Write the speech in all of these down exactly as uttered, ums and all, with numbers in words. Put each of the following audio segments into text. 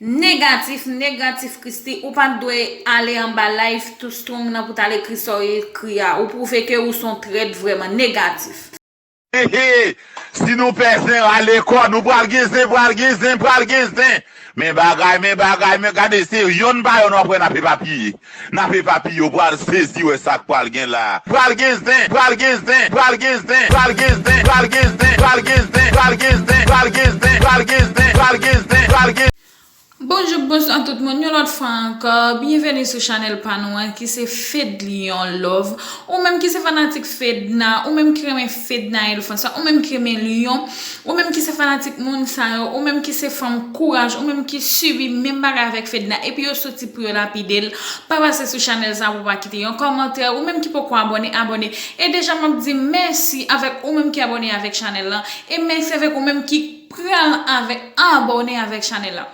Negatif, negatif, Christie, ou pa t dwe ale anba live Too Strong nan pou t al ekri sa w ekri a. Ou pwouve ke ou se yon trèt vrèman. Negatif. Hehe, si nou pè zen rale kò nou, pral gen zen, pral gen zen, pral gen zen. Men bagay, men bagay, men gade, se yonn pa yonn w ap wè n ap epapiye. N ap epapiye, w pral sezi wè sa k pral gen la. Pral gen zen, pral gen zen, pral gen zen, pral gen zen, pral gen zen, pral gen zen, pral gen zen, pral gen zen, pral gen zen, pral gen zen, pral gen zen, pral gen zen, pral gen zen. Bonjou, bonswa tout moun, yon lòt fwa ankò, byenveni sou chanèl pa nou an ki se Fedlion Love. Ou menm ki se fanatik Fedna, ou menm ki renmen Fednaelle François, ou menm ki renmen Lion, ou menm ki se fanatik moun sa yo, ou menm ki se fanm kouraj, ou menm ki sibi menm bagay avèk Fedna, epi yo soti pou yo lapide l, pa pase sou chanèl sa pou pa kite yon kòmantè, ou menm ki poko abòne, abòne. E deja m ap di mèsi avèk ou menm ki abòne avèk chanèl la, e mèsi avèk ou menm ki pral avèk abòne avèk chanèl la.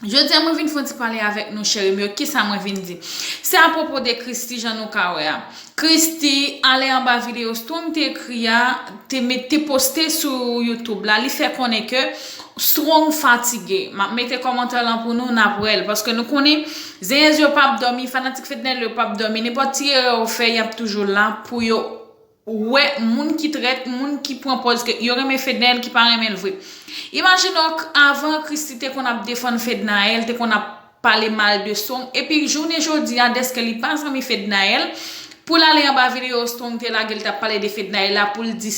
Jodi a mwen vin fè yon ti pale avèk nou cheri m yo, kisa mwen vin di? Se apwopo de Christie jan nou ka wè a. Christie ale anba videyo Strong te ekri a, te met, te poste sou YouTube la, li fè konnen ke Strong fatige. M ap mete kòmantè lan pou nou, n ap wè l. Paske nou konnen, zenyèz yo p ap dòmi, fanatik Fednaelle yo p ap dòmi. Nenpòt ti erè ou fè, y ap toujou la pou yo wè moun ki trèt, moun ki pran pòz ke yo renmen Fednaelle ki pa renmen l vre. Imajine w avan Christie te konn ap defann Fednaelle, te konn ap pale mal de Strong, epi jounen jodi a dèske li pa zanmi Fednaelle, pou l ale anba videyo Strong te lage l t ap pale de Fednaelle la pou l di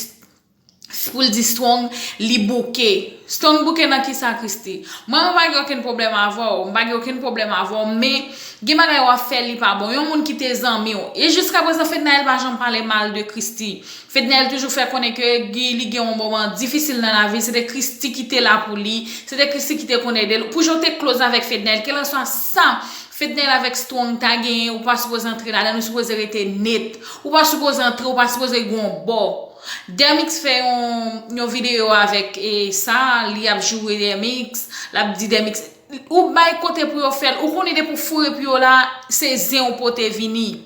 pou l di Strong li bouke. Strong bouke nan kisa Christie? Mwen mwen pa gen okenn pwoblèm avè w, m pa gen okenn pwoblèm avè w, men gen bagay w ap fè li pa bon. Yon moun ki te zanmi w. E jiska prezan Fednaelle pa janm pale mal de Christie. Fednaelle toujou fè konnen ke li gen yon moman difisil nan lavi, se te Christie ki te la pou li, se te Christie ki te konn ede l. Pou jan w te close avèk Fednaelle, kelanswa sa Fednaelle avèk Strong ta genyen, ou pa sipoze antre ladan, nou sipoze rete net. Ou pa sipoze antre, ou pa sipoze gen yon bò. Demix fè yon, yon videyo avèk e sa, li ap joure Demix, l ap di Demix, ou bay kote pou yo fè l, ou konnen depi w foure pye w la, se zen ou pote vini.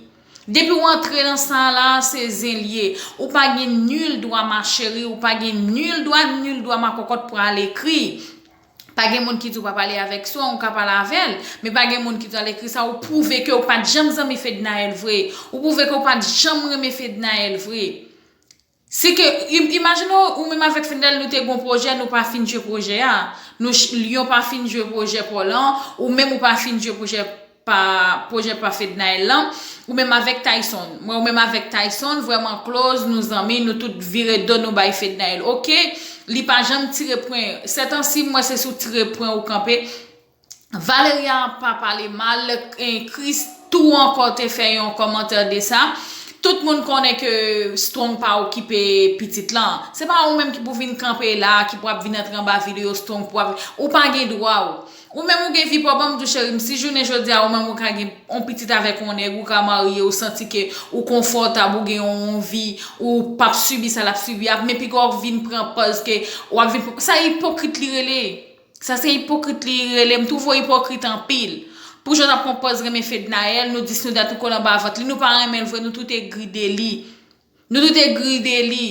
Depi w antre nan sa la, se zen l ye. Ou pa gen nil dwa ma chérie, ou pa gen nil dwa, nil dwa ma cocotte pou al ekri. Pa gen moun ki di w pa pale avèk Strong, ou ka pale avè l, men pa gen moun ki di w al ekri sa, ou pwouve ke w pa t janm zanmi Fednaelle vre, ou pwouve ke w pa t janm renmen Fednaelle vre. Si ke, im- imajine w, ou menm avèk Fednaelle nou te gon pwojè, nou pa fin jwe pwojè a. Nou ch- Lion pa fin jwe pwojè pa w lan, ou menm ou pa fin jwe pwojè pa, pwojè pa Fednaelle lan, ou menm avèk Tyson. Mwen ou menm avèk Tyson, vrèman close, nou zanmi, nou tout vire do nou bay Fednaelle. Oke, li pa janm tire pwen. Sètansi, m wè se sou tire pwen ou kanpe. Valeria pa pale mal, eh, Chris tou ankò te fè yon kòmantè de sa. Tout moun konnen ke Strong pa okipe pitit lan. Se pa ou menm ki pou vin kanpe la, ki pou ap vin antre anba videyo Strong pou ap, ou pa gen dwa ou. Ou menm ou gen vi pa w, ban m di w cheri m, si jounen jodi a ou menm ou ka gen yon pitit avèk yon nèg, ou ka marye, ou santi ke ou konfòtab, ou gen yon vi, ou p ap sibi sa l ap sibi a, men piga w vin pran pòz ke w ap vin, sa ipokrit li rele. Sa se ipokrit li rele, m twouve w ipokrit anpil. Pou jan w t ap pran pòz renmen Fednaelle, nou dis nou dat ou kole anba vant li, nou pa renmen l vre, nou tout egri de li. Nou tout egri de li.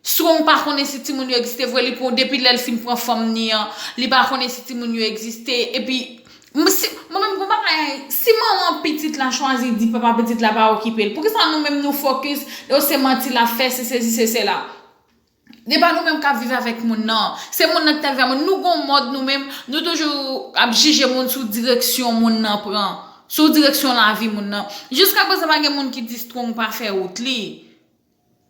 Strong pa konnen si timoun yo egziste vre, li pran depi lè l fin pran fanm ni an, li pa konnen si timoun yo egziste, epi m- si- mwen menm gon bagay, si manman pitit la chwazi di papa pitit la pa okipe l, poukisa nou menm nou fokis, yo se manti l ap fè, se sesi, se sela? Se pa nou menm k ap viv avèk moun nan. Se moun nan ki t ap viv avèk moun. Nou gon mòd nou menm, nou toujou ap jije moun sou direksyon moun nan pran, sou direksyon lavi moun nan. Jiska prezan pa gen moun ki di Strong pa fè wout li.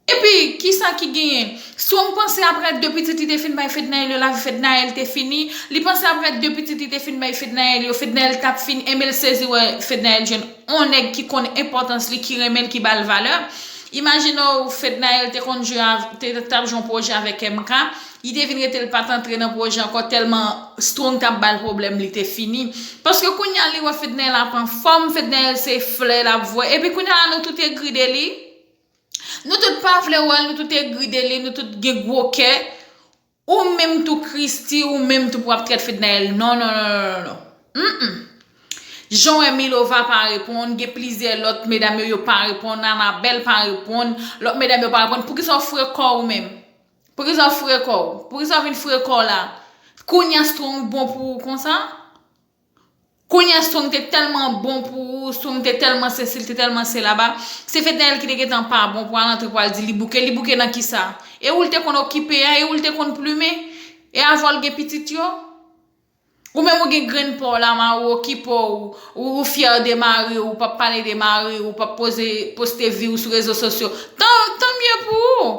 Epi, kisa ki genyen? Strong panse aprè de pitit li te fin bay Fednaelle yo, lavi Fednaelle te fini. Li panse aprè de pitit li te fin bay Fednaelle yo, Fednaelle t ap fin, enben l sezi wè Fednaelle jwenn on nèg ki konn enpòtans li, ki renmen l, ki ba l valè. Imajine w, Fednaelle te konn jwe, te t ap jwe yon pwojè avèk M K, li te vin rete l pa t antre nan pwojè ankò tèlman Strong t ap ba l pwoblèm, li te fini. Paske kounye a li wè Fednaelle ap anfòm, Fednaelle se flè l ap voye. Epi kounye a la nou tout egri de li. Nou tout pa vle wè l, nou tout egri de li, nou tout gen gwo kè. Ou menm tou Christie, ou menm tou pou ap trèt Fednaelle. Non, non, non, non, non, non. Mm, mm. Jan w wè Milova pa reponn, gen plizyè lòt medam yo, yo pa reponn, Anabelle pa reponn, lòt medam yo pa reponn. Poukisa w fre kò w ou menm? Poukisa w fre kò w? Poukisa w vin fre kò w la? Kounye a Strong bon pou ou konsa? Kounye a Strong te tèlman bon pou ou, Strong te tèlman sesi, li te tèlman se laba. Se Fednaelle ki te gentan pa bon pou al antre pou al di li bouke, li bouke nan kisa? E ou l te konn okipe a, e ou l te konn plimen? E avè w l gen pitit yo? Ou menm ou gen grenn pa w la, mari w okipe w, ou, ou fyè de mari w, ou p ap pale de mari w, ou p ap poze, poste vi w sou rezo sosyo. Tan, tan mye pou ou.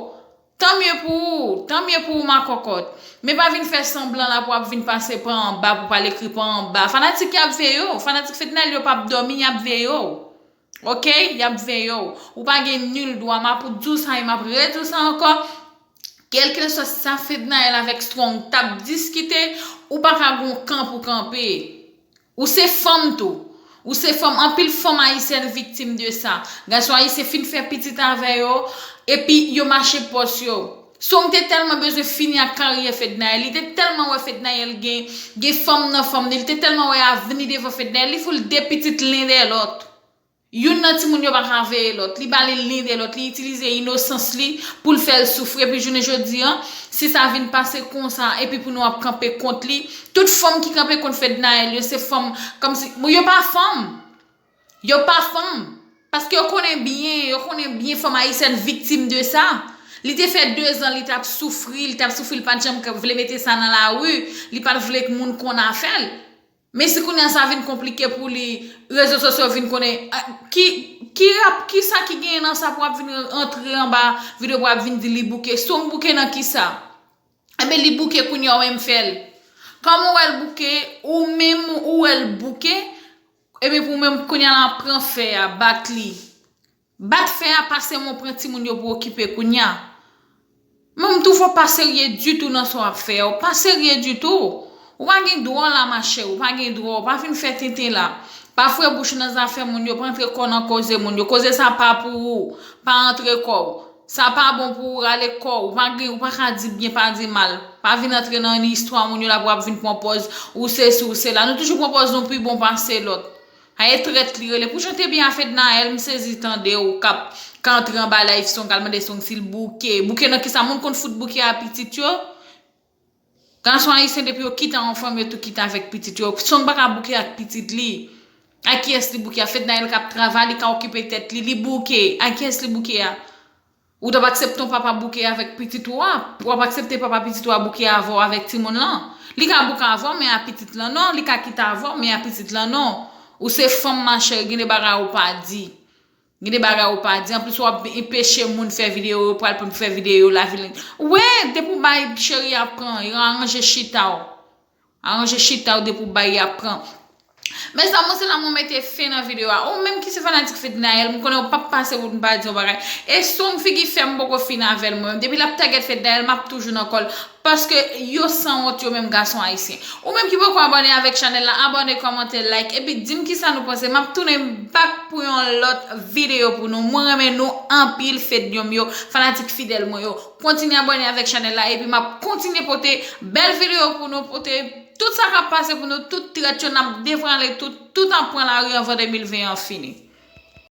Tan mye pou ou, tan mye pou ou, ma kòkòt. Men pa vin fè sanblan la pou ap vin pase pa anba, pou pale ekri pa anba. Fanatik y ap veye w, fanatik Fednaelle yo p ap dòmi, y ap veye w. Oke, y ap veye w. Ou pa gen nil dwa, m ap di w sa e m ap redi w sa ankò. Kèlkeswa sa Fednaelle avèk Strong t ap diskite, ou pa ka gon kan pou kanpe. Ou se fanm tou. Ou se fanm, anpil fanm ayisyèn viktim de sa. Gason ayisyen fin fè pitit avè yo, epi yo mache pòs yo. Strong te tèlman bezwen fini ak karyè Fednaelle, li te tèlman wè Fednaelle gen, gen fanm nan fanm li, li te tèlman wè avni devan Fednaelle, li foule de pitit len dè lòt. Youn nan timoun yo pa ka veye lòt, li ba li len dè lòt, li itilize inosans li pou l fè l soufri, epi jounen jodi an, si sa vin pase konsa, epi pou nou ap kanpe kont li, tout fanm ki kanpe kont Fednaelle yo, se fanm, kòmsi, bon, yo pa fanm. Yo pa fanm. Paske yo konnen byen, yo konnen byen fanm ayisyèn viktim de sa. Li te fè dezan, li t ap soufri, li t ap soufri, li pa t janm vle mete sa nan lari, li pa t vle moun konn afè l. Men si kounye a sa vin konplike pou li, rezo sosyo vin konnen, ah, ki, ki rap, ki sa ki genyen nan sa pou ap vin antre anba videyo pou ap vin di li bouke? Strong bouke nan kisa? Enben li bouke kounye a ou menm fè l. Kòman ou wè l bouke? Ou menm ou wè l bouke? Ebyen pou ou menm kounye a la pran fè a, bat li. Bat fè a, pase men w pran timoun yo pou okipe kounye a. Men m twouve w pa serye ditou nan sa w ap fè a, w pa serye ditou. Ou pa gen dwa w la machè, ou pa gen dwa, ou pa vin fè tenten la. Pa foure bouch ou nan zafè moun yo, pa antre kò w nan koze moun yo. Koze sa pa pou ou, pa antre kò w. Sa pa bon pou ou, rale kò w, ou pa gen, ou pa ka di byen, pa di mal. Pa vin antre nan istwa moun yo la pou w ap vin pran pòz, ou sesi, ou sela. Nou toujou pran pòz nou pi bon pase lòt. A e trèt li rele. Pou jan te byen a Fednaelle, m sezi tande w k ap, k ap antre anba live Strong, k al mande Strong si l bouke. Bouke nan kisa? Moun konn fout bouke a pitit yo? Gason ayisyen depi yo kite yon fanm, yo tou kite avèk pitit yo. Strong pa ka bouke ak pitit li. A kiyès li bouke a? Fednaelle k ap travay, li ka okipe tèt li, li bouke. A kiyès li bouke a? Ou t ap aksepte yon papa bouke avèk pitit ou a? Ou ap aksepte papa pitit ou a bouke avè w avèk timoun lan? Li ka bouke avè w, men a pitit lan non. Li ka kite avè w, men a pitit lan non. Ou se fanm machè, gen de bagay ou pa di. Gen de bagay ou pa di. Anplis, w ap enpeche moun fè videyo, yo pral pou fè videyo lavi. Wè, depi w bay cheri a pran, yo aranje chita w. Aranje chita w depi w bay y ap pran. Mezanmi, se la mwen mete fen nan videyo a. Ou menm ki se fanatik Fednaelle, m konnen w p ap pase pou m pa di yon bagay. E Strong figi fè m poko fin avè l mwen menm. Depi l ap tagèt Fednaelle, m ap toujou nan kò l. Paske yo sanwont yo menm gason ayisyen. Ou menm ki poko abòne avèk chanèl la, abòne, kòmante, like, epi di m kisa nou panse. M ap tounen back pou yon lòt videyo pou nou. Mwen renmen nou anpil, Fednyòm yo, fanatik fidèl mwen yo. Kontinye abòne avèk chanèl la, epi m ap kontinye pote bèl videyo pou nou, pote tout sa k ap pase pou nou, tout trèt yo, n ap devwale tout, tout ap pran lari anvan de mil ven an fini.